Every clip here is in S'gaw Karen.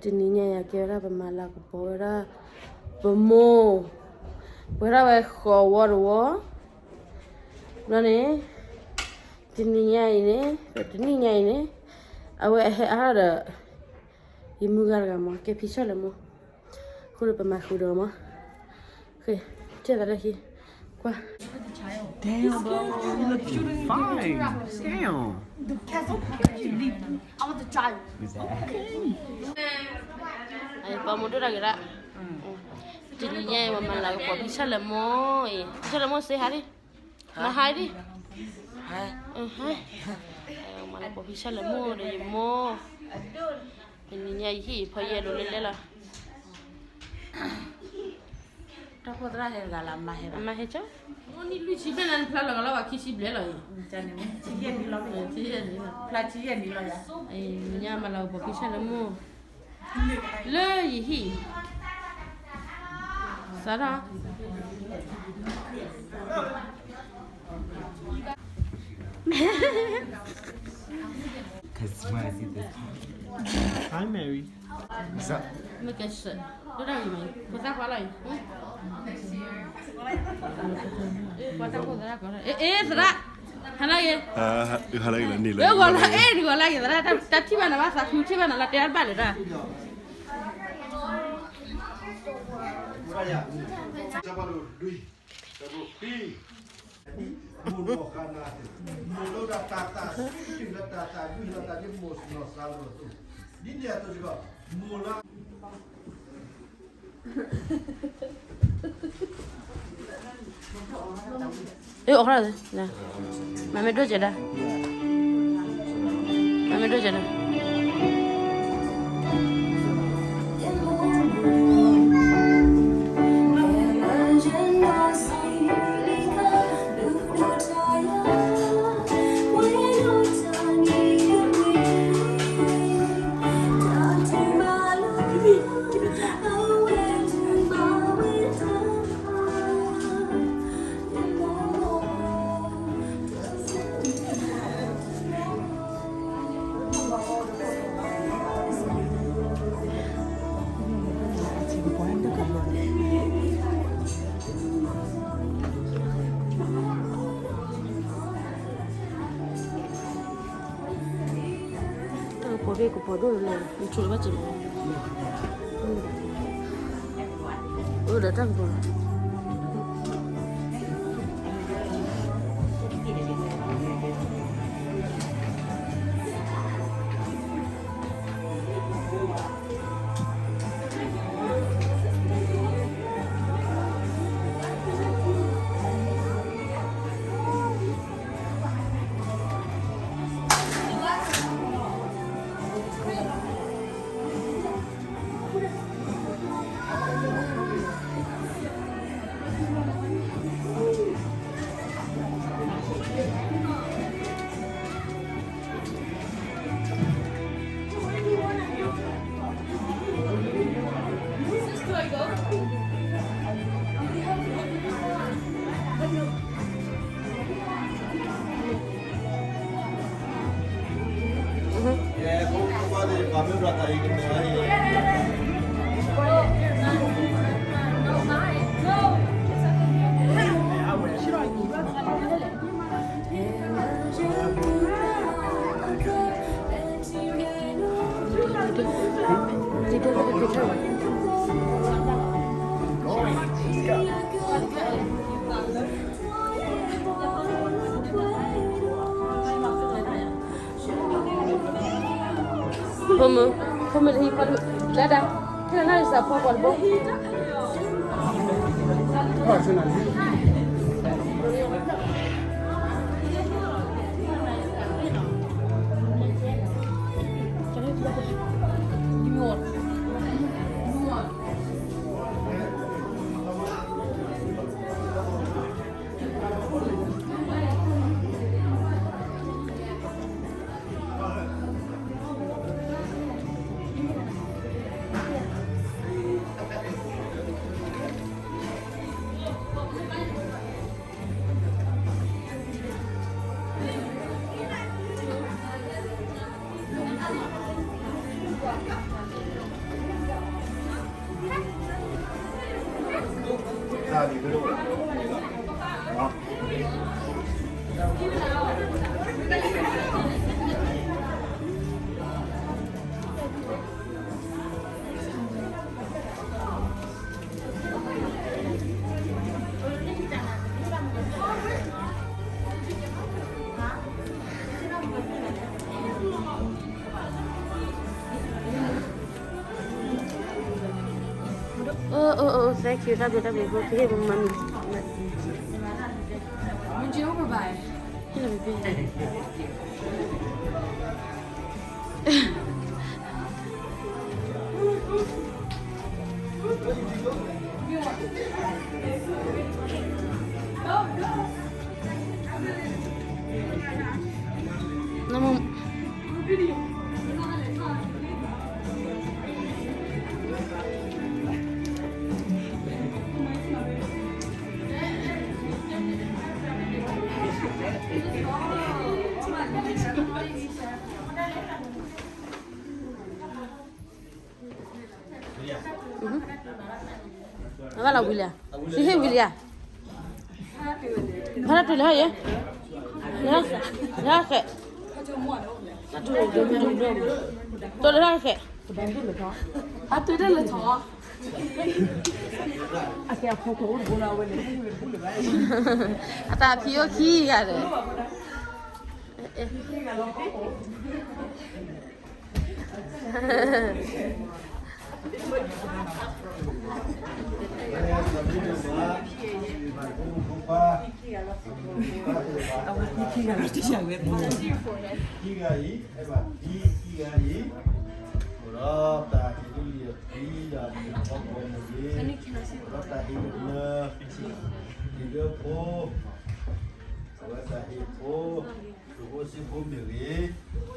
တနံၤညါအံၤ အကဲဝဲဒၣ်ပမၤလၤကပီၤဝဲဒၣ် ပမိၢ်, ပှဲၤထီၣ်ဝဲဃိးဝီတဝီ, ဘျီန့ၣ် တနံၤညါအံၤန့ၣ် တနံၤညါအံၤန့ၣ် အဝဲအဟဲအါထီၣ်ဒီး ယမုၢ်ဂၤတဂၤမး ကဲဖံဆၢၣ်လၢမိၢ်, အဃိဒီးပမၤဃုာ်ဒီးမး, ဃ့, ကဲသးလၢဟံၣ်, ကွၢ် Damn, bro, you look fine. Damn. Pamudora gera. Tini nye wa mala ko pisa le mo, eh. Pisa le mo say hi. Ma hi. Hi. Mala ko pisa le mo de mo. Tini nye hi pa ye lo le le la. တၢ်ဖိသရၣ်ဟဲတဂၤလၢအမါဟဲဘၣ်, အမါဟဲကၠီ, မ့ၢ်နံၣ်လွံၢ်ဆံဘျဲၣ်လၢနဖျါလီၤကလီၤဘၣ်ခံဆံဘျဲၣ်လီၤအံၤ, ခံဆံယဲၢ်နံၣ်လီၤ, ဖျါဆံယဲၢ်နံၣ်လီၤယၤ, မ့ၢ်ညါမၤလၤကပီၤခံဆံလၢမိၢ်, လၢယဟံၣ်, စးထီၣ် Hi, Mary. What's up? မ့ၢ်ကဲစၢး, ဒိၣ်ဒၣ်ဂ့ၤမး, ဖိသၣ်ခွါလီၤအံၤ, ကွၢ်တၢ်ဖိသရၣ်ကီး, အ့ အ့ သရၣ်, ဟါလၢဂ့ၤ, ဟါလၢဂ့ၤလီၤ, န့ၣ်လၢဂီၤလၢ အ့ နဂီၤလၢဂ့ၤသရၣ်, တၢ်ထံၣ်ဘၣ်နၤဘၣ်သးခု ထံၣ်ဘၣ်နၤလၢတဲအဘၣ်လၢတၢ် မိၢ်နီၢ်ဃါနၤ, မိၢ်လၢဒၣ်တၢ်သး, တုၤလၢတၢ်သးဒုၣ်လၢတၢ်ဒ်မိၢ်နီၢ်စါလီၤသိး, ဒ်န့ၣ်အသိးစ့ၢ်ကီး, မိၢ်လၢ အ့ အီၣ်ခရၣ်, မ့မ့ၢ်ဒိၣ်ကဲဒၣ်, မ့မ့ၢ်ဒိၣ်ကဲဒၣ်. Tacupom bê cupom dôr leh, nchuh bác chị. Ơ, đỡ trăng rồi. Pơmơ, pơmơ hipar dada. Kena nari sa pokok bo. Oh, oh, oh, thank you. That'll be, that'll be good. Here, mommy. Moet je ook erbij? Here, baby. Mhm. အဘၣ်လီၤဝံၤလံဧါ, ဟ့ၣ်ဝံၤလံဧါ, ဖဲလၢတုၤလၢဟဲယဲ, လၢဟဲ, တိၤလၢဟဲ, အတုၤဒၣ်လၢထီၣ်, အတၢ်ဖံးအိၣ်ခံဂၤဒီး ခံဂၤအံၤ, အဲၣ်ဘၣ်ခံဂၤအံၤ, အိၣ်ဒီးတၢ်ဟ့ၣ်ဒုးယၤခံဂၤအံၤ, အိၣ်ဒီးတၢ်ဟ့ၣ်ဒုး, ဟ့ၣ်ဒုးဖိ, အဝဲတၢ်ဟ့ၣ်ဖိ, သုးဖိစ့ဖိမ့ၢ်ဂ့ၤ,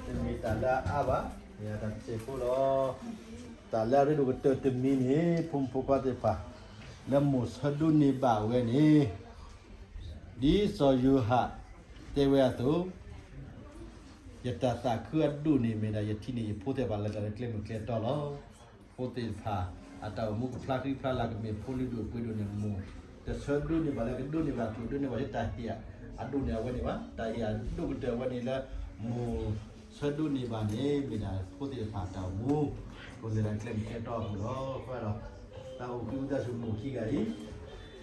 တမ့ၢ်တၢ်လၢအအါဘၣ်, မ့ၢ်တၢ်တစဲးဖိလီၤ. တၢ်လၢအရ့ဒိၣ်ကတၢၢ်တမံၤန့ၣ် ဖိမုၣ်ဖိခွါသ့ၣ်တဖၣ် လၢမိၢ်ဆၢဒိးန့ၢ်ဘၣ်ဝဲန့ၣ်, ဒ်စီၤယိၤဟၣ်တဲဝဲအသိး, ယတၢ်သးခုအဒိၣ်န့ၣ်မ့ၢ်ဒၣ် ယထံၣ်န့ၢ်ယဖိသ့ၣ်တဖၣ်လၢတၢ်လၢကျဲမုၢ်ကျဲတီလီၤ. ဖိသ့ၣ်တဖၣ် အတၢ်အိၣ်မူကဖျါဃံဖျါလၤ ကမ့ၢ်ဖိလုၢ်ဒိၣ်ပှ့ၤဒိၣ်န့ၣ် မိၢ်တဆၢဒိးန့ၢ်ဘၣ်လၢကဒိးန့ၢ်ဘၣ် ကျိၣ်ဒိးန့ၢ်ဘၣ်လၢတၢ်ဟ့ၣ်အဒိၣ်န့ၢ်အဝဲန့ၣ်ဘၣ်. တၢ်ဟ့ၣ်အဒိၣ်ကတၢၢ်အဝဲန့ၣ်လၢ မိၢ်ဆၢဒိးန့ၢ်ဘၣ်န့ၣ် မ့ၢ်ဒၣ်ဖိသ့ၣ်တဖၣ်တၢ်အိၣ်မူ, အဃိသတးဒီးကျဲမုၢ်ကျဲတီအပူၤလီၤ. အဃိဒီး တၢ်အိၣ်ဃုာ်ဝံသးစူၤမိၢ်ခံဂၤအံၤ,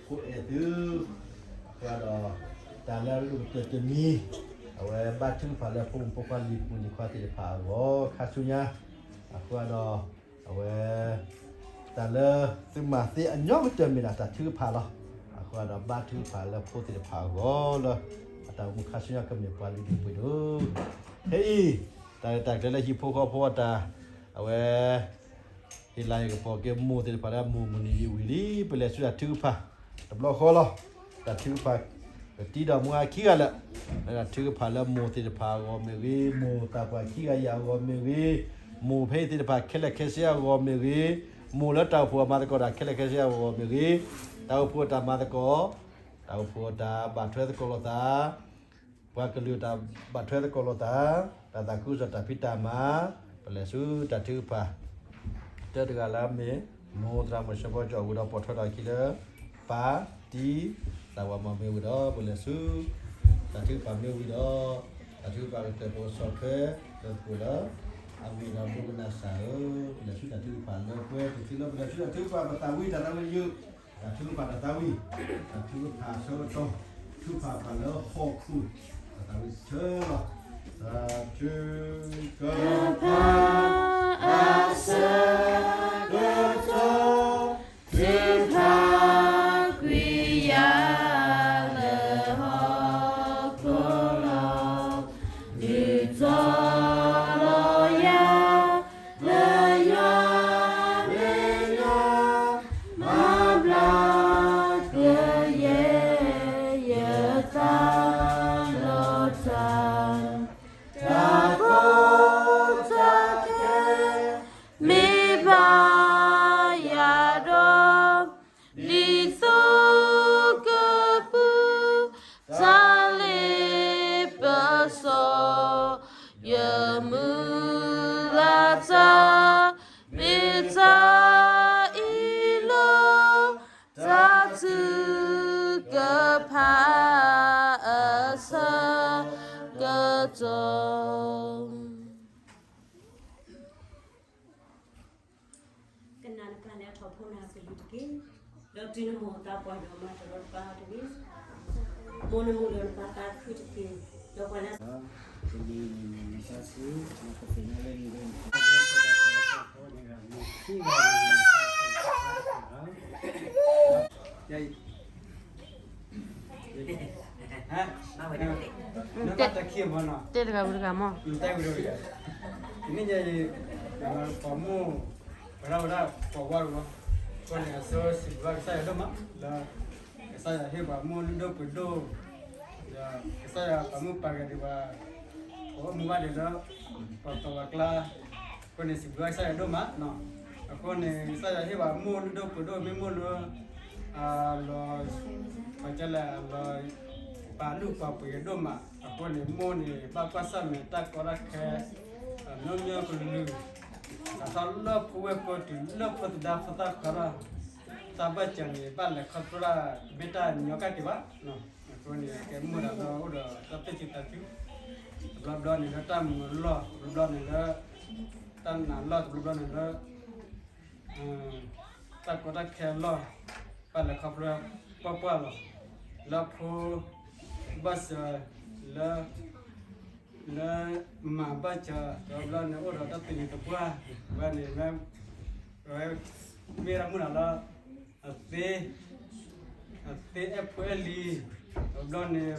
ဖိအဲၣ်သု, အဃိဒီး တၢ်လၢအရ့ဒိၣ်ကတၢၢ်တမံၤ, အဝဲဘါထုကဖၣ်လၢဖိမုၣ်ဖိခွါလံၤပူၤလံၤခွါသ့ၣ်တဖၣ်အဂီၢ် ခါဆူညါ, အဃိဒီး အဝဲ တၢ်လၢသုမၤသ့အညီကတၢၢ်မ့ၢ်ဒၣ်တၢ်ထုကဖၣ်လီၤ. အဃိဒီးဘါထုကဖၣ်လၢဖိသ့ၣ်တဖၣ်အဂီၢ်လၢ အတၢ်အိၣ်မူခါဆူညါကမ့ၢ်ပှၤလုၢ်ဒိၣ်ပှ့ၤဒိၣ်, ခဲအံၤ တၢ်ရဲၣ်တၢ်ကျဲၤလၢဟံၣ်ဖိဃီဖိအတၢ်, အဝဲ ဟ့ၣ်လၤဟ့ၣ်ကပီၤက့ၤမိၢ်သ့ၣ်တဖၣ်လၢအမုၢ်နံၤယံာ်ဝံၤလံ ပလဲၤဆူတၢ်ထုကဖၣ်တဘျီဃီလီၤ. တၢ်ထုကဖၣ်ကတံဒီးမူအခံဂၤလၢာ်, လၢတၢ်ထုကဖၣ်လၢမိၢ်သ့ၣ်တဖၣ်အဂီၢ်မ့ၢ်ဂ့ၤ, မိၢ်သးပှၢ်ခံဂၤယၤအဂီၢ်မ့ၢ်ဂ့ၤ, မိၢ်ဖဲအံၤသ့ၣ်တဖၣ်ခဲလၢာ်ခဲဆ့အဂီၢ်မ့ၢ်ဂ့ၤ, မိၢ်လၢတၢ်အိၣ်ဖှိၣ်အမၤသကိးတၢ်ခဲလၢာ်ခဲဆ့အဂီၢ်မ့ၢ်ဂ့ၤ, တၢ်အိၣ်ဖှိၣ်အတၢ်မၤသကိး, တၢ်အိၣ်ဖှိၣ်အတၢ်ဘၣ်ထွဲသကိးလိာ်သး ပှၤကလုာ်တၢ်ဘၣ်ထွဲသကိးလိာ်သး, တၢ်သးခုကစီၣ်တၢ်ဖံးတၢ်မၤ, ပလဲၤဆူတၢ်ထုကဖၣ်, တၢတဂၤလၢအမ့ၢ် မိၢ်သရၣ်မုၣ်စၢဖီကၠီၣ်ဝံၤဒီးပိာ်ထွဲထီၣ်အခံလၢ ပၢ်တံသးဝးမၤမ့ၢ်ဝံၤဒီး ပလဲၤဆူ တၢ်ထုကဖၣ်မ့ၢ်ဝံၤဒီး, တၢ်ထုကဖၣ်ကတၢၢ်ပကဆီၣ်ထွဲ လၢသကိးလၢ အမ့ၢ်ဒၣ်ဒိကနၣ်စၢ်ဧၢ, ပလဲၤဆူတၢ်ထုကဖၣ်လၢပှဲၤတသ့လၢ ပလဲၤဆူတၢ်ထုကဖၣ်ပသးဝံၣ်တၢ်သးဝံၣ်ယုၢ် တၢ်ထုကဖၣ်တၢ်သးဝံၣ်, တၢ်ထုကဖၣ်အဆၢကတီၢ်, ထုကဖၣ်ပှၤလၢဟီၣ်ခိၣ်, တၢ်သးဝံၣ်ဆၢလီၤ. တၢ်ထုကဖၣ် အဆၢကတီၢ်, ထုကဖၣ်ကွံာ်ယၤလၢဟီၣ်ခိၣ်လီၤ. ဒုးတီၤလီၤယၤ လၢယွၤလၢယွၤ, မၤဘျါကယဲၢ်ယသးလီၤတၢ်, တၢ်ကီတၢ်ခဲ မ့ၢ်လၢထီၣ်ဖိနၤကလုၢ်တက့ၢ်, ဒီးတုၤနမိၢ်သးပှၢ်ဒီးမၤတရီတပါတဂ့ၤ, မိၢ်နမိၢ်ဒီးနပၢ်သးခုတက့ၢ်, ဒီးပှၤလၢ တမံၤန့ၣ်နသးဆူ နကသ့ၣ်ညါလၢနက နဘၣ်တၢ်ခံမီၤနီၤ, တဲတဂၤဝံၤတဂၤမီၤ, တၢ်ဝံၤတဂၤ, တနံၣ်ညါအံၤ ပမိၢ် ပရၢဝဲဒၣ်ပှၤဝါလီၤ, အဃိန့ၣ် အဆိစံးဘျုးကစၢ်ယွၤဒိၣ်မး လၢ ကစၢ်ယွၤဟ့ၣ်ပှၤမိၢ်လုၢ်ဒိၣ်ပှ့ၤဒိၣ်, ဒီးကစၢ်ယွၤပာ်မူပာ်ဂဲၤဒံးပှၤ ပအိၣ်မူဘၣ်ဒံးလၢ ပှၤသီပှၤကျါ, အဃိန့ၣ် စံးဘျုးကစၢ်ယွၤဒိၣ်မး, အဃိန့ၣ် ကစၢ်ယွၤဟ့ၣ်ပှၤမိၢ်လုၢ်ဒိၣ်ပှ့ၤဒိၣ် မ့ၢ်မိၢ်လၢ အလီၤ ပတဲလဲၣ် အလီၤ ပာ်လုၢ်ပာ်ပှ့ၤဒိၣ်မး, အဃိန့ၣ် မိၢ်န့ၣ် ဘၣ်ကွၢ်ဆၢၣ်မဲာ်တၢ်ကီတၢ်ခဲ အမျိုးမျိုးကလုာ်, စးထီၣ်လၢဖိဝဲၢ်ဖိတုၤလၢဖိသဒါဖိသၣ်ခီထီၣ်, တၢ်ဘၣ်စၢၤန့ၣ် ဘၣ်လဲၤခီဖျိတၢ် တမ့ၢ်တၢ်ညီကၣ်က့ၤဘၣ်, အဃိန့ၣ် ကဲမိၢ်ဒီးလၢအိၣ်ဒီးတၢ်သူၣ်ဆူၣ်သးဆူၣ်, တဘျီဘျီန့ၣ်လၢတၢ်မူအလီၢ်, တဘျီဘျီန့ၣ်လၢ တၢ်နာ်လီၢ်, တဘျီဘျီန့ၣ်လၢ တၢ်ကီတၢ်ခဲအလီၢ်, ဘၣ်လဲၤခီဖျိပှၢ်ပှၢ်လီၤ, လၢအဖိ ဘၣ်စၢၤ လၢ လၢမၤဘၣ်စၢၤ တဘျီဘျီန့ၣ် အိၣ်ဒီးတၢ်သန့ၤသပှၢ်, ဝဲန့ၣ် ဝဲ မ့ၢ်ဒၣ်မုၢ်နၤလၢ အသ့ အသ့အဲၣ်ဖိအဲၣ်လံၤ, တဘျီန့ၣ်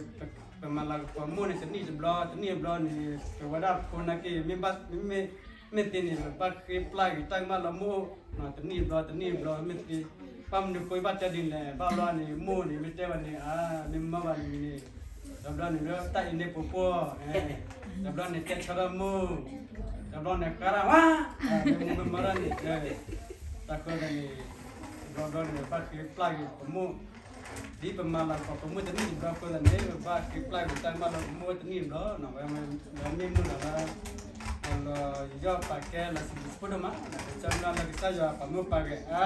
ပမၤလၤကပီၤမိၢ်န့ၣ် တနံၣ်တဘျီ တနံၣ်တဘျီန့ၣ် ပဝဲဒၣ်ဖိနာ်က့ မ့ၢ်သ့န့ၣ် ပဘၣ်ဃ့ပျၢ်က့ၤတၢ်ကမၣ်လၢမိၢ်, တနံၣ်တဘျီ တနံၣ်တဘျီ မ့ၢ်သ့, ဘၣ်မနုၤဃိဘၣ်တဲဒ်လဲၣ်, ဘၣ်ဘျီန့ၣ် မိၢ်န့ၣ် မ့ၢ်တဲဝဲန့ၣ် အါ မ့ၢ်မၤဘၣ်န့ၣ်န့ၣ်, တဘျီန့ၣ်လၢတၢ်အံၤန့ၣ်ပှဲၤပှဲၤ, တဘျီန့ၣ်တဲဆီဒီးမိၢ်, တဘျီန့ၣ်ဃါဒၣ်ဝါ, မ့ၢ်မၤဒၣ်န့ၣ်, တၢ်ဃိသတးန့ၣ် တဘျီဘျီန့ၣ် ပဘၣ်ဃ့ပျၢ်က့ၤပမိၢ်, ဒ်ပမၤလၤကပီၤပမိၢ်တနံၣ်တဘျီဃိသတးန့ၣ် ပဘၣ်ဃ့ပျၢ်က့ၤတၢ်ကမၣ်လၢပမိၢ်တနံၣ်တဘျီ, ဝဲမ့ၢ်မုၢ်နၤလၢ အလီၤယီၢ်ပာ်ကဲလီၤစံးဘျုးစံးဖှိၣ်ဒိၣ်မး, ကစၢ်မုၢ်လၢ်လၢကစၢ်ယွၤပာ်မူပာ်ဂဲၤအါ,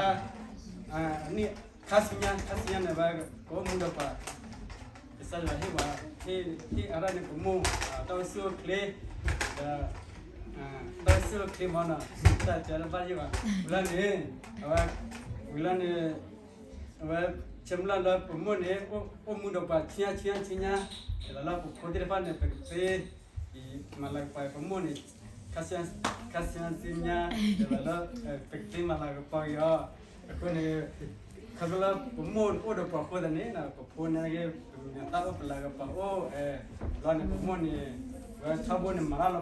အနံၣ် ခါဆူညါ ခါဆူညါန့ၣ် ပကအိၣ်မူဒီးပှၤ ကစၢ်ယွၤဟ့ၣ်ပှၤ ဟ့ၣ်အါဒၣ်န့ၣ် ပမိၢ် တၢ်အိၣ်ဆူၣ်အိၣ်ချ့, ဒီး တၢ်အိၣ်ဆူၣ်အိၣ်ချ့မ့ၢ်နီၤ တၢ်တဲလၢဘၣ်ယိၣ်ဘၣ်, ဝံၤလီၤန့ၣ် အဝဲ ဝံၤလီၤန့ၣ် အဝဲ ဆၢမုၢ်လၢ်လၢပမိၢ်န့ၣ် အိၣ်မူဒီးပှၤဆူညါဆူညါဆူညါ, ဒ်သိးလၢပဖိသ့ၣ်တဖၣ်န့ၣ် ပကသ့ မၤလၤကပီၤပမိၢ်န့ၣ် ခါဆူညါဆူညါ, ဒ်သိးလၢ ပကသ့မၤလၤကပီၤက့ၤအီၤ, အဃိန့ၣ် ခီဖျိလၢပမိၢ်အိၣ်ဒီးပှၤဃိသတးန့ၣ် ပဖိန့ၣ်က့ ပမၤတၢ်အိၣ်ပလၤကပီၤအိၣ်, ဘျီန့ၣ် ပမိၢ်န့ၣ် ဝဲထီဘိန့ၣ် မၤ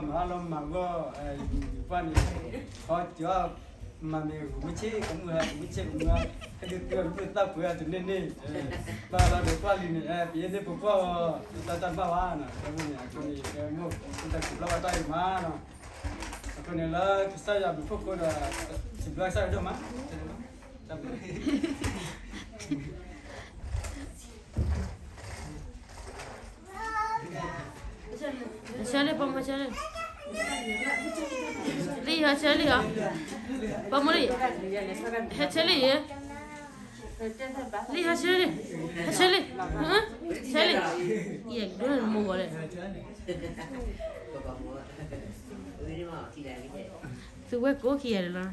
တၢ်လၢဖိဂီၢ်လံၤဂီၢ် မၤတၢ်လၢမၤဂီၢ်, ယပှၢ်န့ၣ် ခီကၠီ မၤမ့ၢ်ဂုာ်မုၢ်ဆ့ၣ်ကမုၢ်ဟါ ဂုာ်မုၢ်ဆ့ၣ်ကမုၢ်ဟါ ဟဲဒုးသုးအကလုၢ်သၣ်ပှဲၤအီၤတန့ၢ်န့ၣ်, ဘၣ်လီၤဒီးပှၢ်လံၤန့ၣ် ပယဲၢ်န့ၣ်ပပှၢ်အီၤ တၢ်တၢ်ဘၣ်ဝါနီၤ, အဃိန့ၣ် အဃိန့ၣ် ယကမိၢ်တၢ်ကူးဘျီဝဲတၢ်အံၤမးနီၤ, အဃိန့ၣ်လၢကစၢ်ယွၤဘျုးဖှိၣ်ဃိဒီး စံးဘျုးကစၢ်ယွၤဒိၣ်မး ဟဲဆၢလံ ပိာ်မုၣ်ဟဲဆၢလံ, လံဟဲဆၢလံဟီ, ပိာ်မုၣ်လံ, ဟဲဆၢလံယဲ, လံဟဲဆၢလံ, ဟဲဆၢလံ, ဆၢလံ, ယဲၢ်ဒိၣ်န့ၣ်မိၢ်ဂီၤလဲၣ်, သုဝဲကိးခံဂၤန့ၣ်လီၤ.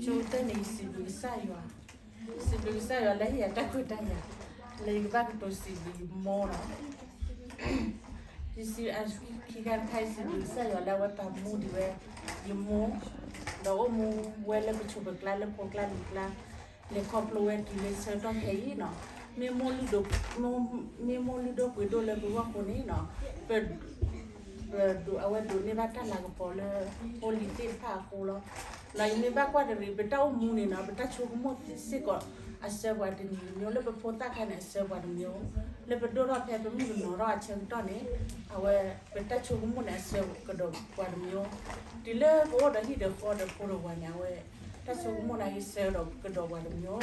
ဆိကတၢၢ်န့ၣ် ယစံးဘျုးကစၢ်ယွၤ, ယစံးဘျုးကစၢ်ယွၤလၢဟ့ၣ်ယၤတၢ်ခွဲးတၢ်ယာ်, လၢယကဘၣ်ကတိၤစံးဘျုးယမိၢ်လီၤ. ယစံး, ခံခါတခါ ယစံးဘျုးကစၢ်ယွၤလၢအဝဲပာ်မူဒံးဝဲ ယမိၢ်, ဒီးအိၣ်မူဝဲလၢပစိၤပကျါလၢဖိကျါလံၤကျါ, လဲၤခီဖျိဝဲတုၤလၢဆၢကတီၢ်ခဲအံၤနီၤ, မ့ၢ်မိၢ်လုၢ်ဒိၣ်, မ့ၢ်မိၢ်လုၢ်ဒိၣ်ပှ့ၤဒိၣ်လၢပဂီၢ်အဃိန့ၣ်နီၤ, ပ ပဒိး, အဝဲဒိးန့ၢ်ဘၣ်တၢ်လၤကပီၤလၢ ဖိလံၤသ့ၣ်တဖၣ်အဃိလီၤ. ဒီးယမ့ၢ်ဘၣ်ကွၢ်တရံး ပတၢ်အိၣ်မူန့ၣ်နီၤ, ပတၢ်ဆိကမိၣ်စ့ၢ်ကီး အစၢၤပှၤတမံၤမံၤ, လၢပဖိသၣ်ခါန့ၣ် အစၢၤပှၤတမံၤ, လၢပဒိၣ်ထီၣ်ဖဲပမုၣ်ကနီၤထီၣ်အဆၢကတီၢ်န့ၣ်, အဝဲ ပတၢ်ဆိကမိၣ်န့ၣ် အစၢၤကဒီးပှၤတမံၤ, တုၤလၢပအိၣ်ဒီးဟံၣ်ဒီးဃီဒီးဖိဒီးဝၤန့ၣ် အဝဲ တၢ်ဆိကမိၣ်န့ၣ် အစၢၤဒီးကဒီးပှၤတမံၤနီၤ.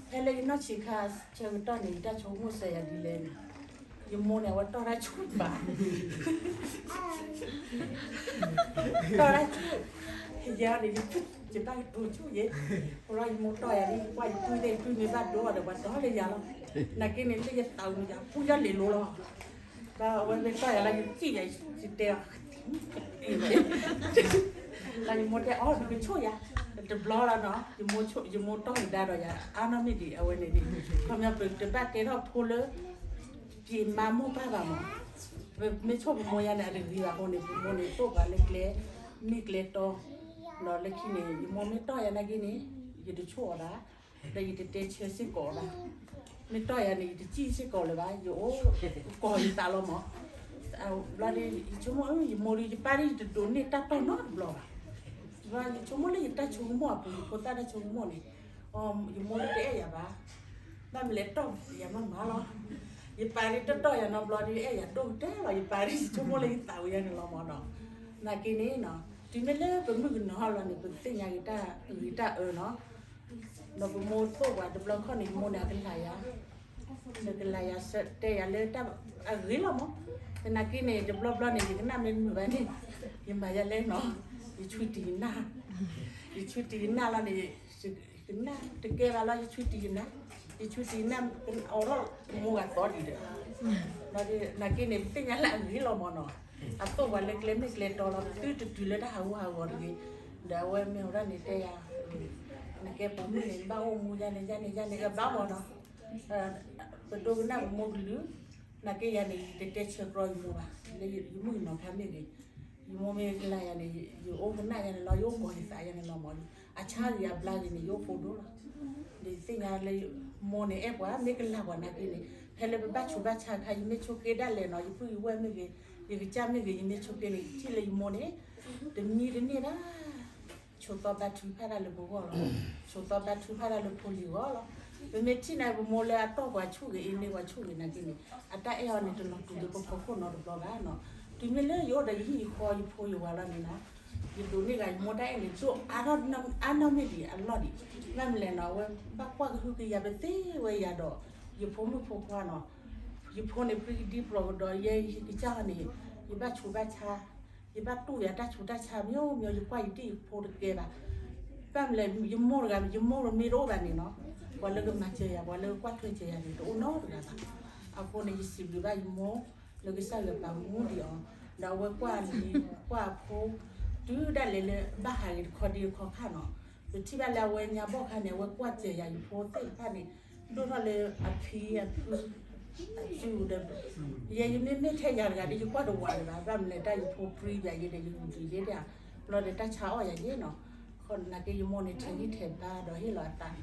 ဖဲလၢယနီၢ်ဆံးခါဆၢကတီၢ်န့ၣ် ယတၢ်ဆိကမိၣ်စၢၤယၤဒ်လဲၣ်န့ၣ် ယမိၢ်န့ၣ် အဝဲတီၢ်တၢ်ဆူၣ်ဘၣ်, တီၢ်တၢ်ဆူၣ်, ယၤန့ၣ် ယဖုၣ်ယတၢ်ကတိၤဆူၣ်ယဲ, အဃိလီၤယမိၢ်တီၢ်ယၤဒ်ကွၢ်ယပုၢ်သ့ၣ် ယပုၢ်မ့ၢ်ဘၣ်ဒိဒီး ပှၤတီၢ်လၢယၤလီၤ. နာ်က့န့ၣ် လၢယသးအုးန့ၣ် ယပုၢ်ယီၢ်လ့ၤလိၤလီၤ. ဘၣ်အဝဲမ့ၢ်တီၢ်ယၤလၢယသံၣ်ယၤ ယတဲအီၤ ဒီးယမိၢ်တဲအီၤ နကဆိၣ်ယၤ, တဘျီလီၤနီၤ, ယမိၢ်တီၢ်ကဒါဒီးယၤ အါနီၢ်မ့ၢ်ဒံးအဝဲန့ၣ်ဒံး, ခီပညီပတဘၣ်တဲထီၣ်ဖိလၢ ပမါမိၢ်ပၢ်ဘၣ်မး, မ့ၢ်ဆိၣ်ပမိၢ်ယါန့ၣ် အတဂ့ၤဘၣ်အဃိန့ၣ် ပမိၢ်န့ၣ်သိၣ်ပှၤလၢကျဲ မ့ၢ်ကျဲတီ, ဒီးလၢခံန့ၣ် ယမိၢ်မ့ၢ်တီၢ်ယၤနာ်က့န့ၣ် ယတဆိၣ်အီၤဘၣ်, ဒီးယတတဲဆၢစ့ၢ်ကီးဘၣ်, မ့ၢ်တီၢ်ယၤန့ၣ် ယတစံၣ်စ့ၢ်ကီးလၢၤဘၣ်, ယအိၣ်ကီၢ်ယသးလီၤမး, ဘျီဒီး ယဆိကမိၣ် ယမိၢ်ဒီးယပၢ်ဒီး ယတဒိးန့ၢ်တၢ်တီၢ်နီတဘျီဘၣ်, ဘျီယဆိကမိၣ်လၢယတၢ်ဆိကမိၣ်အပူၤ ယဖိသၣ်တၢ်ဆိကမိၣ်န့ၣ်, ယမိၢ်လၢတအဲၣ်ယၤဘၣ်, ဘၣ်မနုၤလဲၣ်တီၢ်ယၤမးမးလီၤ, ယပၢ်ဒီးတတီၢ်ယၤနီတဘျီဒီး အဲၣ်ယၤဒိၣ်ကတၢၢ်လီၤ, ယပၢ်ဒီးယဆိကမိၣ်လၢယသးဝံၤယါန့ၣ်လီၤမးနီၤ, နာ်က့န့ၣ်နီၤ တုၤမ့ၢ်လၢပမုၣ်ကနီၤဟီၣ်လီၤန့ၣ် ပသ့ၣ်ညါက့ၤတၢ်ဂ့ၤတၢ်အၢနီၤ, ဒီးပမိၢ်သိၣ်ပှၤတဘျီခီၣ်န့ၣ် ယမိၢ်န့ၣ်အကလၤယၤ, နကလၤယၤတဲယၤလၢတၢ်အဂ့ၤလီၤမး, သနာ်က့န့ၣ် တဘျီဘျီန့ၣ် ယကနၣ်မ့ၢ်မုာ်ဘၣ်န့ၣ်, ယမၤယၤလဲၣ်နီၤ, ယဆံတံၤယနၢ်, ယဆံတံၤယနၢ်လီၤန့ၣ်, ကနၣ်တကဲဘၣ်လီၤ ယဆံတံၤယနၢ်, ယဆံတံၤယနၢ်, အိးထီၣ်မိၢ်ဂၤသီဒံးဒီး, နာ်က့န့ၣ် ပသ့ၣ်ညါလၢအဂ့ၤလီၤမးနီၤ, အသိၣ်ပှၤလၢကျဲမ့ၢ်ကျဲတီလီၤ ပသုတတုၤလၢတၢ်ဟးဂူာ်ဟးဂီၤတဂ့ၤ, ဒီးအဝဲမ့ၢ်ဝဲဒၣ်န့ၣ်တဲယၤ, နကဲပိာ်မုၣ်န့ၣ် နဘၣ်အိၣ်မူယါန့ၣ် ယါန့ၣ် ယါန့ၣ် ကဘၣ်မးနီၤ, ပဒိကနၣ်ပမိၢ်ကလုၢ်, နာ်က့ယၤန့ၣ် ယတတဲဆၢကြီယမိၢ်ဘၣ်, လၢယမုၣ်ကနီၤဖးမ့ၢ်ဂ့ၤ, ယမိၢ်မ့ၢ်ကလၤယၤန့ၣ် ယအိၣ်ကနၣ်ယၤန့ၣ်လီၤ ယအိၣ်ကီၢ်ယသးယၤန့ၣ်လီၤမး, အဆါဂ့ၤအဘျါဂ့ၤန့ၣ် ယအိၣ်ဖိဒိၣ်လီၤ, ဒီးယသ့ၣ်ညါလၢ မိၢ်န့ၣ်အဲၣ်ပှၤ မ့ၢ်ကလၤပှၤနာ်က့န့ၣ်, ဖဲလၢပဘၣ်ဆူးဘၣ်ဆါအခါ ယမ့ၢ်ဆိးက့ဒၣ်လဲာ်နီၤ ယပုၢ်ယဝဲၢ်မ့ၢ်ဂ့ၤ, ယကစၢ်မ့ၢ်ဂ့ၤ ယမ့ၢ်ဆိးက့န့ၣ် ယထံၣ်လၢယမိၢ်န့ၣ် တမံတန့ၢ်ဒၣ် ဆိးသီဘါထုကဖၣ်တၢ်လၢပဂီၢ်လီၤ, ဆိးသီဘါထုကဖၣ်တၢ်လၢဖိလံၤဂီၢ်လီၤ, ပမ့ၢ်ထံၣ်န့ၣ် ပမိၢ်လၢအတီၢ်ပှၤဆူၣ်ဂ့ၤ အ့န့ၢ်ပှၤဆူၣ်ဂ့ၤနာ်က့န့ၣ်, အတၢ်အဲၣ်အီၤန့ၣ် တလီၤတူာ်လၢပဖီခိၣ်နီတဘျီဘၣ်နီၤ, တုၤမ့ၢ်လၢယအိၣ်ဒီးယဟံၣ်ယဃီယဖိယဝၤလီၤန့ၣ်နီၤ, ယဒိးန့ၢ်ဂၤယမိၢ်တၢ်အဲၣ်န့ၣ် ဒိၣ်အါထီၣ်အါနီၢ်မ့ၢ်ဒံးအလီၢ်ဒံး, ဘၣ်မနုၤလဲၣ်နီၤ အဝဲဘၣ်ကွၢ်ကဟုကယာ်ပသ့ဝဲယၤဒီး ယဖိမုၣ်ဖိခွါနီၤ, ယဖိန့ၣ် ပြံကဒံပျီၢ်ကဒီး ယဲယကစၢ်န့ၣ်, ယဘၣ်ဆူးဘၣ်ဆါ, ယဘၣ်တူၢ်ယၤတၢ်ဆူးတၢ်ဆါ မျိုးမျိုး ယကွၢ်ယတံၢ်ယဖိတကဲဘၣ်, ဘၣ်မနုၤလဲၣ် ယမိၢ်တဂၤ ယမိၢ်မ့ၢ်တအိၣ်ဘၣ်န့ၣ်နီၤ, ပှၤလၢကမၤစၢၤယၤ ပှၤလၢကကွၢ်ထွဲစၢၤယၤန့ၣ် တအိၣ်နီတဂၤဘၣ်, အဃိန့ၣ် ယစံးဘျုးဘၣ်ယမိၢ် လၢကစၢ်ယွၤပာ်မူဒံးအီၤ, ဒီးအဝဲကွၢ်လံ ကွၢ်အဖိ, တုၤဒၣ်လဲာ်လၢဘၣ်ဟးဂ့ၤတခီဒံးတခီခါနီၤ, ပထံၣ်ဘၣ်လၢအဝဲညါဘီၣ်ခါန့ၣ် အဝဲကွၢ်စၢၤယၤယဖိသ့ၣ်တဖၣ်န့ၣ်, ဒိၣ်ထီၣ်လၢအဖံအဖု အစုဒီး, ယဲယမ့ၢ်မ့ၢ်ထဲယၤတဂၤဒီး ယကွၢ်တဝးလၢၤဘၣ်, ဘၣ်မနုၤလဲၣ် တၢ်ယဖိပြံယၤယဲဒီး ယဂုာ်ကျဲးစၢးယဲဒၣ်, ဘျီဒီးတၢ်ဆါအီၣ်ယၤယဲနီၤ, နာ်က့ယမိၢ်န့ၣ် ထဲးဂံၢ်ထဲးဘါဒီးဟ့ၣ်လီၤအသး,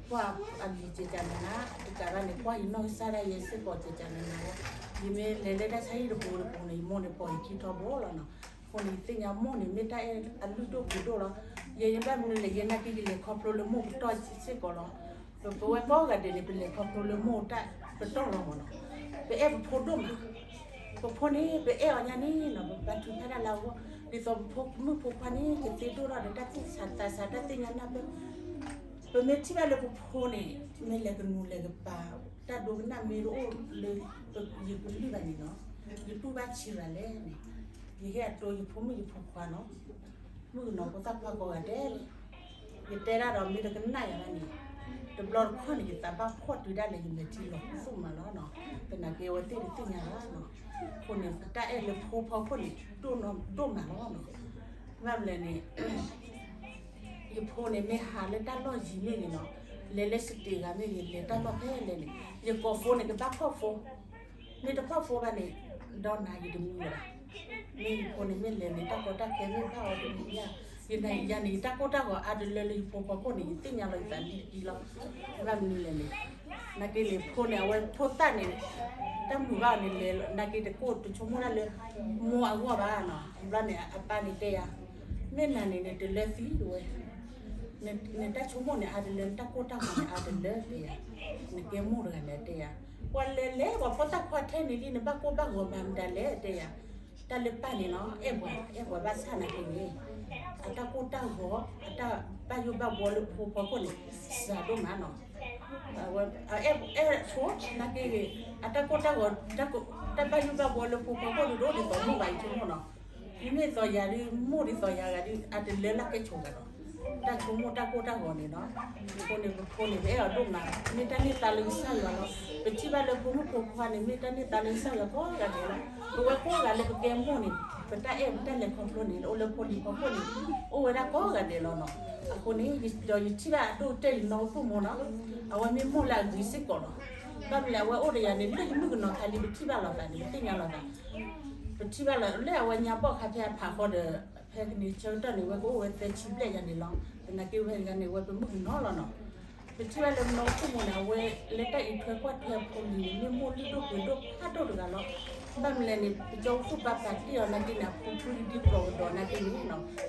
ကွၢ်အလံၤစဲးကနၤနၤ, တကးဘၣ်န့ၣ် ကွၢ်ယနီၢ်ကစၢ်ဒၣ်ယဲစ့ၢ်ကီးစဲးကနၤနၤဝဲ, ယမ့ၢ်လဲၤလၢတၢ်ဆါဟံၣ်တပူၤတပူၤန့ၣ် ယမိၢ်န့ၣ်ပိာ်ယခံထီဘိလီၤနီၤ, အဃိန့ၣ် ယသ့ၣ်ညါမိၢ်န့ၣ် မ့ၢ်တၢ်အဲၣ်အလုၢ်ဒိၣ်ပှ့ၤဒိၣ်လီၤ, ယဲယဘၣ်မနုၤလဲၣ် ယဲနာ်က့ယလဲၤခီဖျိလၢမိၢ်ပတီၢ်စ့ၢ်ကီးလီၤ, ပဝဲကိးဂၤဒဲးန့ၣ် ပလဲၤခီဖျိလၢမိၢ်တၢ်ပတီၢ်လီၤမးနီၤ, ပအဲၣ်ပဖိဒိၣ်မး ပဖိန့ၣ် ပအဲၣ်အီၤညါန့ၣ်နီၤ ပဘါထုကဖၣ်တၢ်လၢအဂီၢ်, ဒ်သိးပဖိမုၣ်ဖိခွါန့ၣ် ကသ့ဒိၣ်ထီၣ်ဒီးတၢ်သူၣ်ဆးသးဆး တၢ်သ့ၣ်ညါနၢ်ပၢၢ်, ပမ့ၢ်ထံၣ်ဘၣ်လၢပဖိန့ၣ် မ့ၢ်လဲၤကနူၤလဲၤကပၤ, တၢ်ဒိကနၣ်မ့ၢ်တအိၣ်လၢယကလုၢ်ဘၣ်န့ၣ်နီၤ, ယတူၢ်ဘၣ်ဆံးရၤလဲၣ်န့ၣ်, ယဟ့ၣ်အတိယဖိမုၣ်ယဖိခွါနီၤ, မုၣ်ကနီၤဖိသၣ်ခွါကိးဂၤဒဲးလီၤ, ယတဲဒၣ်ဒီးမ့ၢ်တကနၣ်ယၤဘၣ်န့ၣ်, တဘျီတခီၣ်န့ၣ် ယသးဘၣ်ဖှီၣ်တုၤဒၣ်လဲာ်ယမဲာ်ထံလီၤသူၣ်မးလီၤနီၤ, သနာ်က့အဝဲသ့ၣ်တသ့ၣ်ညါဘၣ်နီၤ, အဃိန့ၣ် ပတၢ်အဲၣ်လၢဖိဖီခိၣ်န့ၣ် ဒိၣ်မးလီၤနီၤ, ဘၣ်မနုၤလဲၣ်န့ၣ် ယဖိန့ၣ် မ့ၢ်ဟးလၢတၢ်လီၢ်ယံၤမ့ၢ်ဂ့ၤနီၤ, လဲၤလၢစတ့းဂၤမ့ၢ်ဂ့ၤ လဲၤတၢ်လီၢ်ဖဲလဲၣ်န့ၣ် ယကိးဖိန့ၣ် ကဘၣ်ဖီၣ်ဖိ, မ့ၢ်တဖီၣ်ဖိဘၣ်န့ၣ် ဒီးနၤယတမံလၢၤဘၣ်, မ့ၢ်ယဖိန့ၣ် မ့ၢ်လဲၤန့ၣ် တၢ်ကီတၢ်ခဲမ့ၢ်ဘၣ်အီၤတမံၤညါ, ယန့ၣ် ယၤန့ၣ် ယတၢ်ကိၢ်တၢ်ဂီၤအါတလၢလၢယဖိဖီခိၣ်န့ၣ် ယသ့ၣ်ညါလီၤယသးလံတကံလီၤ, ဘၣ်မနုၤလဲၣ်န့ၣ် နာ်က့န့ၣ် ဖိန့ၣ် အဝဲဖိသၣ်န့ၣ် တၢ်မုာ်ဘၣ်အီၤန့ၣ်လဲၤလီၤ, နာ်က့တကိၢ်တဆိကမိၣ်ဒၣ်လၢ မိၢ်အဂီၢ်ဘၣ်နီၤ, ဘျီန့ၣ် အပၢ်န့ၣ်တဲယၤ, မ့ၢ်နၤန့ၣ် နတလၢသံတဝဲ, နတၢ်ဆိကမိၣ်န့ၣ် အါတလၢ နတၢ်ကိၢ်တၢ်ဂီၤန့ၣ် အါတလၢတဲယၤ, နကဲမိၢ်တဂၤန့ၣ်တဲယၤ, ပှၤလဲၤလဲၤ ပှၤဖိသၣ်ခွါထဲန့ၣ်လံ နဘၣ်ကိၢ်ဘၣ်ဂီၤမၤမတၤလဲၣ်တဲယၤ, တၢ်လၢပၢ်န့ၣ်နီၤ အဲၣ်ပှၤ အဲၣ်ပှၤဘၣ်ဆၣ်နာ်က့န့ၣ် အတၢ်ကိၢ်တၢ်ဂီၤ အတၢ်ဘၣ်ယိၣ်ဘၣ်ဘှီလၢဖိဖီခိၣ်န့ၣ် စှၤဒိၣ်မးနီၤ, အဝဲ အအဲၣ် အဲၣ်ဖိ နာ်က့ဂ့ၤ အတၢ်ကိၢ်တၢ်ဂီၤ တၢ်ဘၣ်ယိၣ်ဘၣ်ဘှီလၢဖိဖီခိၣ်န့ၣ် တအိၣ်ဒ်သိးမိၢ်ဘၣ် ယဆိကမိၣ်နီၤ, မ့မ့ၢ်သိးယၤဒ် မိၢ်ဒ်သိးယၤဂၤဒ် အတလၢလၢ်ကဲဆိးဂၤဒီး တၢ်ဆိကမိၣ်တၢ်ကိၢ်တၢ်ဂီၤန့ၣ်နီၤ, အဃိန့ၣ် ပဖိန့ၣ် ပအဲၣ်အီၤဒိၣ်မး မ့ၢ်တၢ်န့ၢ်သါလၢကစၢ်ယွၤလီၤ, ပထံၣ်ဘၣ်လၢဖိမုၣ်ဖိခွါန့ၣ် မ့ၢ်တၢ်န့ၢ်သါလၢကစၢ်ယွၤကိးဂၤဒဲးလီၤ, ပဝဲကိးဂၤလၢပကဲမိၢ်န့ၣ် ပတၢ်အဲၣ်ပတၢ်လဲၤခီဖျိန့ၣ် အိၣ်လၢဖိလံၤဖီခိၣ်န့ၣ် အိၣ်ဝဲဒၣ်ကိးဂၤဒဲးလီၤနီၤ. အဃိန့ၣ် ဒီးယထံၣ်ဘၣ်အဒိၣ်ကတၢၢ်လံနီၢ်အိၣ်သူၣ်မိၢ်နီၤ, အဝဲမ့ၢ်မိၢ်လၢအဂ့ၤစ့ၢ်ကီးလီၤ. ဘၣ်မနုၤလဲၣ် အဝဲအိၣ်ဒီးယၤန့ၣ် လၢယမုၣ်ကနီၤခါလံ ပထံၣ်ဘၣ်လိာ်သးန့ၣ် ပသ့ၣ်ညါလိာ်သး ပထံၣ်ဘၣ်လၢအဝဲညါဘီၣ်ခါဖဲအဖးဃီဒီး ဖဲကန့ၢ်ဆၢကတီၢ်န့ၣ် အဝဲကအိၣ်ဝဲသၢဆံဘျဲၣ်ယၤန့ၣ်လီၤ. သနာ်က့ဝဲတဂၤန့ၣ် အဝဲပမုၣ်ကနီၤလီၤနီၤ. ပထံၣ်ဘၣ်လၢနီၢ်အိၣ်သူၣ်မိၢ်န့ၣ် အဝဲလၢတၢ်အံးထွဲကွၢ်ထွဲအဖိလံၤန့ၣ် မ့ၢ်မိၢ်လုၢ်ဒိၣ်ပှ့ၤဒိၣ်ဖးဒိၣ်တဂၤလီၤ. ဘၣ်မနုၤလဲၣ်န့ၣ် ပကၠီအိၣ်သူၣ်ပၢ်ပာ်တ့ၢ်အီၤနာ်က့န့ၣ် အဖိဖုဒံးကျိၤကဒီးနာ်က့န့ၣ် တကအုကစွါ တကအံၣ်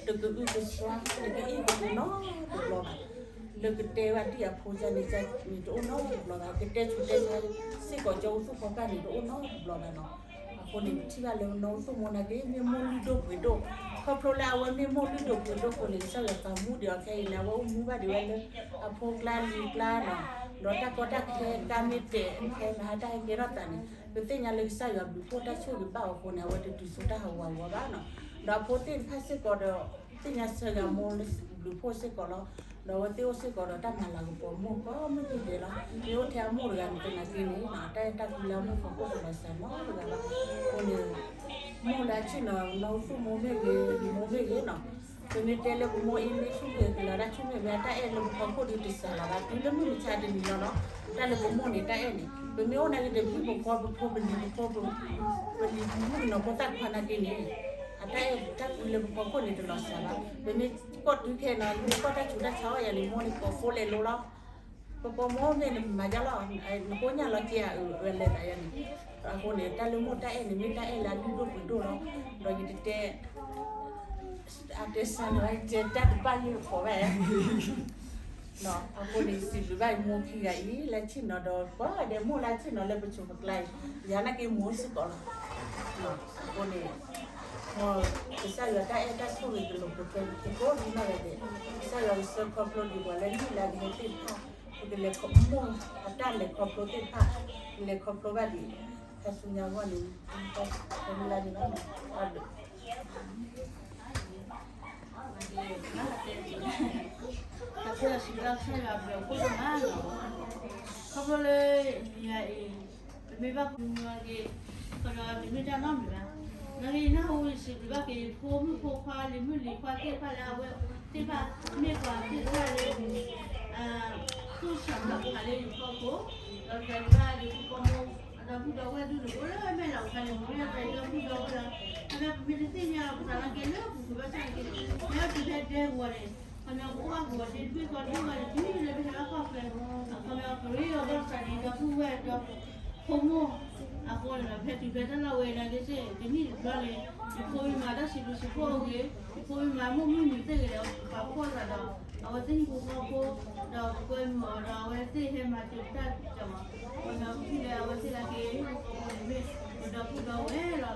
ကပူၤနီတဘျီဘၣ်. လၢကတဲဘၣ်ဒ်အဖိကန့ၣ် န့ၣ်တအိၣ်နီတဘျီဘၣ်. ကတဲဆူးတဲဆါစ့ၢ်ကီး ကၠီအိၣ်သူၣ်ဖီပာ်န့ၣ် တအိၣ်နီတဘျီဘၣ်နီၤ. အဃိန့ၣ် ပထံၣ်ဘၣ်လၢနီၢ်အိၣ်သူၣ်မိၢ်နာ်က့ မ့ၢ်မိၢ်လုၢ်ဒိၣ်ပှ့ၤဒိၣ်, ခီဖျိလၢအဝဲမ့ၢ်မိၢ်လုၢ်ဒိၣ်ပှ့ၤဒိၣ်အဃိန့ၣ် ကစၢ်ယွၤသးမူဒံးအီၤခဲအံၤန့ၣ် အဝဲအိၣ်မူဘၣ်ဒံးဝဲလၢ အဖိကျါလံၤကျါနီၤ, ဒီးတၢ်ကီတၢ်ခဲ ကါမ့ၢ်တဲာ် ခဲမဟါတၢ်ဟဲကဲထီၣ်သးန့ၣ် ပသ့ၣ်ညါလၢကစၢ်ယွၤဘျုးဖှိၣ်တၢ်ဆိၣ်ဂ့ၤဘၣ်အဃိန့ၣ် အဝဲတတုၤဆူတၢ်ဟးဂူာ်ဟးဂီၤဘၣ်နီၤ. ဒီးအဖိသ့ၣ်တဖၣ်စ့ၢ်ကီးဒီး သ့ၣ်ညါဆၢဂ့ၤအမိၢ်လၢဘျုးဖှိၣ်စ့ၢ်ကီးလီၤ. ဒီးအဝဲသ့ၣ်အိၣ်စ့ၢ်ကီးဒီးတၢ်မၤလၤကပီၤမိၢ်ကိးမုၢ်နံၤဒဲးလီၤ. မ့ၢ်အိၣ်ထဲအမိၢ်တဂၤန့ၣ် သနာ်က့န့ၣ် တၢ်အဲၣ်တၢ်ကွံလၢအမိၢ်ဖီခိၣ်တလီၤစှၤနီတဂၤဘၣ်. အဃိန့ၣ် မိၢ်လၢအဆ့ၣ်နီၤ နီၢ်အိၣ်သူၣ်မိၢ်မ့ၢ်ဂ့ၤ ယမိၢ်မ့ၢ်ဂ့ၤနီၤ, ပမ့ၢ်တဲလၢပမိၢ်အံၤမ့ၢ်ဆူၣ်မ့ၢ်ဂ့ၤ ကလီၤတၢ်ဆူၣ်မ့ၢ်ဂ့ၤ တၢ်အဲၣ်လၢပဖီခိၣ်ဒုးတစှၤလီၤဘၣ်. တုၤလၢမုၢ်မဆါတနံၤလီၤနီၤ တၢ်လၢပမိၢ်န့ၣ် တၢ်အဲၣ်န့ၣ် ပမ့ၢ်အိၣ်နာ်က့ဒီး ပဟံၣ်ဖိဃီဖိ ပဖိပလံၤဖိ ပလံၤမုၣ်ကနီၤဖိသၣ်ခွါနာ်က့န့ၣ် အတၢ်အဲၣ်တၢ်ကွံလၢပဖီခိၣ်န့ၣ် တလီၤစှၤဘၣ်. ပမ့ၢ်ကီၢ်တုၤခဲနီၤ ပမ့ၢ်ကီၢ်တၢ်ဆူးတၢ်ဆါအီၤယၤန့ၣ် မိၢ်န့ၣ်ကိးဖိလဲၤလိလီၤ. ပပိာ်မိၢ်မ့ၢ်နမၤဒ်လဲၣ်, နကိညၣ်လီၤက့ၤဧါ အဝဲလဲၤသးယၤန့ၣ်. အဃိန့ၣ် တၢ်လၢမိၢ်တၢ်အဲၣ်န့ၣ် မ့ၢ်တၢ်အဲၣ်လၢအလုၢ်ဒိၣ်ပှ့ၤဒိၣ်လီၤ. ဒီးယတတဲ အတဲဆါန့ၣ် တဲတၢ်တဘၣ်ယိၣ်တခီဘၣ် အဃိန့ၣ် စံးဘျုးဘၣ်ယမိၢ်ခံဂၤအံၤ လၢဆ့ၣ်နီၤဒီး ပှၤဒဲးမိၢ်လၢဆ့ၣ်နီၤလၢပဆိးပကျါအံၤ ယၤနာ်က့မိၢ်စ့ၢ်ကီးလီၤ. အဃိန့ၣ် မ်ကစၢ်ယွၤတၢ်အဲၣ်တၢ်ဆိၣ်ဂ့ၤကလိာ်ပှဲၤပှဲၤ ပကိးဒ်နီၢ်ဂၤဒဲး, ကစၢ်ယွၤကဆှၢခီဖျိဒံးပှၤလၢလံာ်လၢအဂ့ၤသ့ၣ်တဖၣ်, ပကလဲၤခီဖျိမိၢ်အတၢ်လဲၤခီဖျိသ့ၣ်တဖၣ်, ပလဲၤခီဖျိဘၣ်ဒံး ခါဆူညါအဂီၢ်န့ၣ် တၢ်ဆၢမုၢ်လၢ်န့ၣ်လီၤ. ခီဖျိလၢ ယၤအံၤ ပမ့ၢ်ဘၣ်ပမုၢ်အဂ့ၢ် ခီဖျိတမ့ၢ်တၢ်နီတမံၤဘၣ်. နာ်က့ယနၢ်ဟူယစံးဘျုးဘၣ်က့ၤ ယဖိမုၣ်ဖိခွါ လံၤမုၣ်လံၤခွါသ့ၣ်တဖၣ်လၢအဝဲသ့ၣ်တဖၣ် မ့ၢ်ပှၤသ့ၣ်တဖၣ်လၢ သူၣ်ဆၣ်မၤဖးလၢယဖီခိၣ်, ဒီးတၢ်ဘၣ်ဒီးပကီၢ်မိၢ် အဒီပုၢ်ဒီဝဲၢ်ဒူၣ်န့ၣ် အိၣ်လၢမဲာ်လီၤခါန့ၣ် ပမ့ၢ်တဲဒီပုၢ်ဒီဝဲၢ်လီၤ. အဝဲပမ့ၢ်တသ့ၣ်ညါလီၤပသးနာ်က့လၢပူၤကွံာ်ဘၣ်ဆၣ်နာ်က့ မ့ၢ်အီၤတုၤဖဲဒဲကဝီၤန့ၣ် ခီပညီပအိၣ်ဘၣ်ကဝီၤဒ့တဘ့ၣ်ဃီဒ့ဝဲန့ၣ် တမ့ၢ်လၢပဟဲဘၣ်ကီၢ်ချၢ, အခီပညီပရ့အီၤဘၣ်ဆၣ်န့ၣ် ဒီပုၢ်ဝဲၢ်ဒီး ဖိမိၢ် အဃိန့ၣ်ဒီး ဖဲတုၤဖဲတၢ်လီၢ်ဝဲနာ်က့စ့ၢ် တနံၣ်တဘျီန့ၣ် ယဖိမ့ၢ်မၤတၢ်စံးဘျုးစံးဖှိၣ်အဂ့ၢ် ယဖိမ့ၢ်မၤမုၢ်မုၢ်နံၤသ့ၣ်ဂ့ၤဒီး ပာ်ဖှိၣ်သးဒီး အဝဲသ့ၣ်ဟံၣ်ဖိဃီဖိ ဒီးပကွဲမုာ်အီၤဒီး အဝဲသ့ၣ်ဟဲမၤစၢၤပတၢ်ကမၤ ပမၤပထံၣ်လၢအဝဲသ့ၣ်နာ်က့ ဟံၣ်ဖိဃီဖိန့ၣ်မ့ၢ် ပဒီပုၢ်ဒီဝဲၢ်လီၤနီၤ. အဃိန့ၣ် ပစံးဘျုးဘၣ်က့ၤ အဝဲသ့ၣ်ဒိၣ်မးလၢ အခီပညီတၢ်သူၣ်ဆူၣ်သးဂဲၤလၢ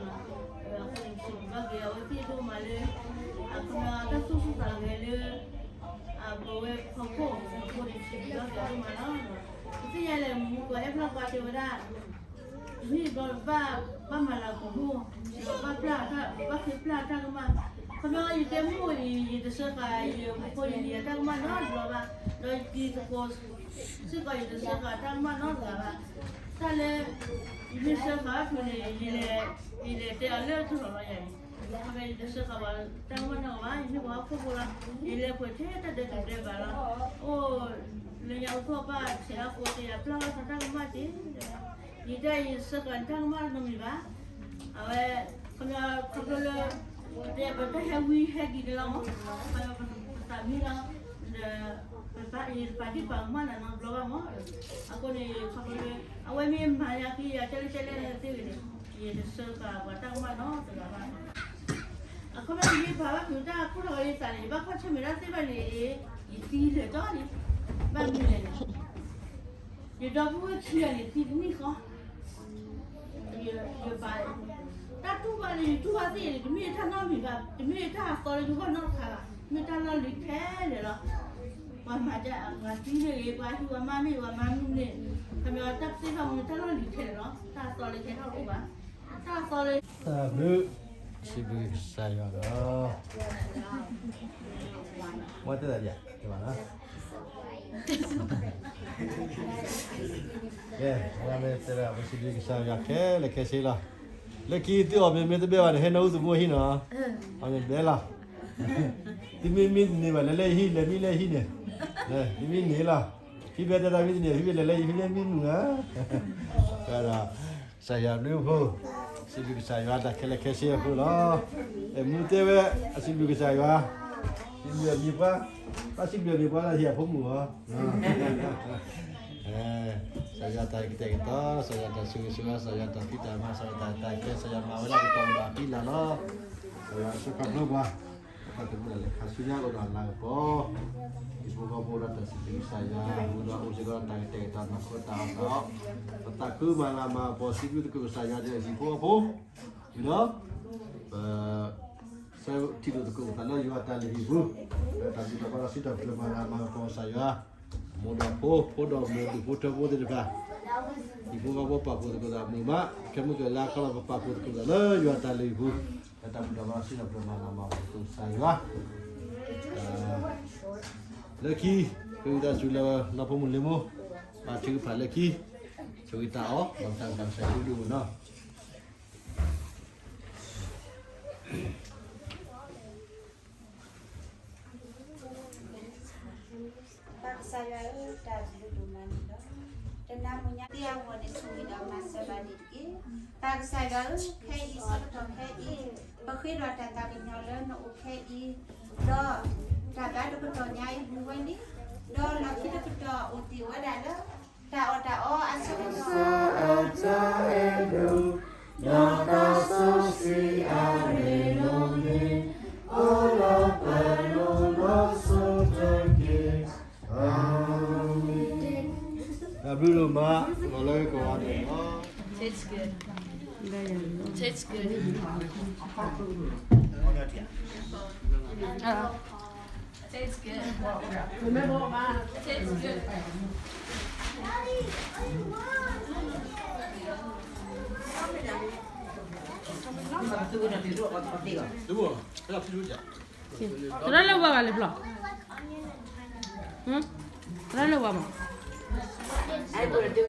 အပဝဲဖီခိၣ်အဃိန့ၣ် စံးဘျုးဘၣ်က့ၤဒိၣ်မးလီၤ. ပသ့ၣ်ညါလၢမူကီးအဲၣ်ဖျါပှၤတဲဝဲဒၣ် တနံၣ်တဘျီဘၣ် ဘၣ်မၤလၤကပီၤမိၢ် ဒီးဘၣ်ပျၢ်တၢ် ဘၣ်ဃ့ပျၢ်တၢ်ကမၣ်, ခီပညီယတဲမိၢ်အံၤ ယတစၢဃာ်ယဖိယလံၤအတၢ်ကမၣ်နီတဘျီဘၣ်, ဒီးယတံၤသကိးစ့ၢ်ကီး ယတစၢဃာ်တၢ်ကမၣ်နီတဂၤဘၣ်. တၢ်လၢ ယမ့ၢ်စၢဃာ်ဘၣ်ဖုးန့ၣ် ယလဲၤ ယလဲၤတဲအီၤလၢတလီၢ်လီၤယၤန့ၣ်, ခီပညီယတစၢဃာ်ပှၤတၢ်ကမၣ်နီတဂၤဘၣ်, ယမ့ၢ်ပှၤဟီၣ်ခိၣ်ဖိလီၤ, ယလဲၤပှဲၤထဲတၢ်ဒဲးတဒဲးဘၣ်လီၤ. အိၣ် လၢညါအိၣ်ဖှိၣ်ဘၣ်ဆဲးအဃိ တဲယၤပျၢ်ဘၣ်သးတၢ်ကမၣ်က့ၤ ယတဲယစၢဃာ်တၢ်ကမၣ်နီတမံၤဘၣ်. အဝဲ ခီပညီ ခီဖျိလၢ ပတဲပတၢ်ဟဲဝံဟဲဒံးန့ၣ်လီၤမး, ခီပညီပသးမံလီၤ, ဒီး ပပာ်ဒ့ၣ်ပာ်ကမၣ်နၤနီတဘျီဘၣ်မး, အဃိန့ၣ် ခီဖျိလၢ အဝဲမ့ၢ်မၤယၤက့ၤယၤကဲလဲၣ်ကဲလဲၣ်သ့ၣ်ဂ့ၤန့ၣ် ယတစၢဃာ်ပှၤတၢ်ကမၣ်နီတဂၤဘၣ်. အခီပညီယမ့ၢ်ပာ်ဘၣ်ဖုးတၢ်ခိၣ်တီဂီၤယသးန့ၣ် ယဘၣ်ကွၢ်ဆၢၣ်မဲာ်တၢ်သ့ၣ်တဖၣ်န့ၣ် ယသံလၢာ်ကၠီလံ, ဘၣ်မနုၤလဲၣ်န့ၣ် ယဒီပုၢ်ဝဲၢ်ခံဂၤန့ၣ် သံတနံၣ်ဃီ, ယဘၣ် တၢ်တူၢ်ဘၣ်န့ၣ် ယတူၢ်ဘၣ်သ့ၣ်န့ၣ် တမ့ၢ်တၢ်နီတမံၤဘၣ်, တမ့ၢ်တၢ်အသီလၢယဂီၢ်နီတခါဘၣ်, မ့ၢ်တၢ်လီၢ်လံၤထဲလဲၣ်လီၤ. ပှၤမၤဒ် ပှၤသံန့ၣ်ဂ့ၤ, ပှၤဟံးပှၤမါမ့ၢ်ဂ့ၤ, ပှၤမၤမနုၤန့ၣ်, ခီပညီတၢ်သ့ၣ်တဖၣ်မ့ၢ်တၢ်လီၢ်လံၤထဲလဲၣ်လီၤ, တၢ်အသီလၢယဟဲထီၣ်တအိၣ်ဘၣ်, တၢ်အသီလၢ တၢ်ဘျုး စံးဘျုးကစၢ်ယွၤလီၤ. ဝဲတဒၣ်ယၤ ကဲဘၣ်လီၤ. ကဲ ဝဲမ့ၢ်တဲဒၣ် ပစံးဘျုးကစၢ်ယွၤခဲလၢာ်ခဲဆ့လီၤ. လၢခံသုအီၣ်မ့ၤမ့ၢ်တဘဲဘၣ်န့ၣ် ဟဲနၢ်ဟူသမူဟံၣ်နီၤ, အီၣ်မ့ၤဘဲလီၤ. သုမ့ၢ်မံတန့ၢ်ဘၣ် လဲၤလၢဟံၣ် လဲၤမံလၢဟံၣ်န့ၣ်, သုမံန့ၢ်လီၤ. ဖံဘဲတဲတၢ်မံတန့ၢ် ဖံဘဲလဲၤလၢဟံၣ် ဖံဘဲမံမုာ်ဧါ. ဒီး ကစၢ်ယွၤဘျုးဖိ, စံးဘျုးကစၢ်ယွၤတၢ်ခဲလၢာ်ခဲဆ့အဃိလီၤ. အဲၣ်မူတဲဝဲ အစံးဘျုးကစၢ်ယွၤ, စံးဘျုးအမံၤပှၢ်, ဘၣ်စံးဘျုးအမံၤပှၢ်လၢဟံၣ်အဖိမုၣ်အီၤ ကစၢ်ယွၤတၢ်ကတဲာ်ကတီၤ, ကစၢ်ယွၤတၢ်ဆိၣ်ဂ့ၤဆိၣ်ဝါ, ကစၢ်ယွၤတၢ်ဖံးတၢ်မၤ, ကစၢ်ယွၤတၢ်ကတဲာ်ကတီၤ, ကစၢ်ယွၤမၤဝဲဒၣ်ကတီၤဒီးအဖံလၢ်လီၤ. ကစၢ်ယွၤဆိၣ်ခီဖျိပှၤ, ပတမူလၢ်လၢခါဆူညါအိၣ်ဒီးလၤကပီၤ, ဟံၣ်ဖိဃီဖိဒီးတၢ်စံးဘျုးကစၢ်ယွၤ, မူဒီးအိၣ်စ့ၢ်ကီးဒီးတၢ်ကတဲာ်ကတီၤ မၤခိတၢ်အီၣ်တၢ်အီ, ပသးခုမၤလၤမၤကပီၤ စံးဘျုးသကိးကစၢ်ယွၤဒီးဟံၣ်ဖိဃီဖိ, ဒီး ပ ဆၢထံၣ်လိာ်သကိးပသးလၢယွၤတၢ်လုၢ်ဟံၣ်ပူၤ, လၢတၢ်ဘျုးတၢ်ဖှိၣ်ဒီးစံးထီၣ်ပတြၢၤမၤလၤမၤကပီၤကစၢ်ယွၤ, မိၢ်ဒီးဖိ, ဖိဒီးမိၢ်ဒူၣ်ဖိထၢဖိသ့ၣ်တဖၣ်, ဟံၣ်ဖိဃီဖိပာ်ဖှိၣ်သကိးသးမုာ်မး, ခဲမုၢ်ကလါခီလီၤပပာ်ဖှိၣ်သကိးသးလၢယွၤတၢ်လုၢ်ဟံၣ်ပူၤ, လၢတၢ်ဘျုးတၢ်ဖှိၣ်ဒီးစံးထီၣ်ပတြၢၤမၤလၤမၤကပီၤသကိးကစၢ်ယွၤ, လၢခံ, ပဝံသးစူၤလၢနီၢ်ဖိမုၣ်လ့မိၢ်, ဘၣ်ထုကဖၣ်လၢခံ, ဆိၣ်ဂ့ၤတၢ်အီၣ်, ဒီးတၢ်ကစၢ်ယွၤဒုးမုၢ်နီၤ ပၢ်ကစၢ်ယွၤဧၢ, တၢ်ဘျုးဒိၣ်မးန့ၣ်လီၤ. တနၤအံၤညါ သ့အဂီၢ်န့ၣ် ဆိၣ်ဂ့ၤဒီးမၤစၢၤဘၣ်န့ၣ်တက့ၢ်. ပၢ်ကစၢ်ယွၤဧၢ, ခဲအံၤဆၢကတီၢ်ခဲအံၤ, ပဃ့ဒီးတၢ်သးကညီၤလၢနအိၣ်ခဲအံၤ, ဒီးတၢ်ဘါတကတီၢ်ညါအံၤမူဝဲန့ၣ်, ဒီးလီၢ်ခံတကတီၢ်အိၣ်တ့ၢ်ဝဲဒၣ်လၢ တၢ်အီၣ်တၢ်အီအဆၢကတီၢ် စီၤအတၢ်အဲၣ်ဒိး, ဒီးတၢ်စီဆှံအရ့ဒိၣ်န့ၣ်, အိၣ်လီၤပလိာ်ဒီးဆိကတၢၢ်က့ၤ, အၤမ့ၣ်. တၢ်ဘျုးဒိၣ်မး, လီၤလၢကဝါဒဲးလီၤ. Tastes good. Tastes good. Uh, tastes good. Tastes good. သရၣ်လၢဝါဂၤလဲၤဖျီၣ်, သရၣ်လၢဝါမး.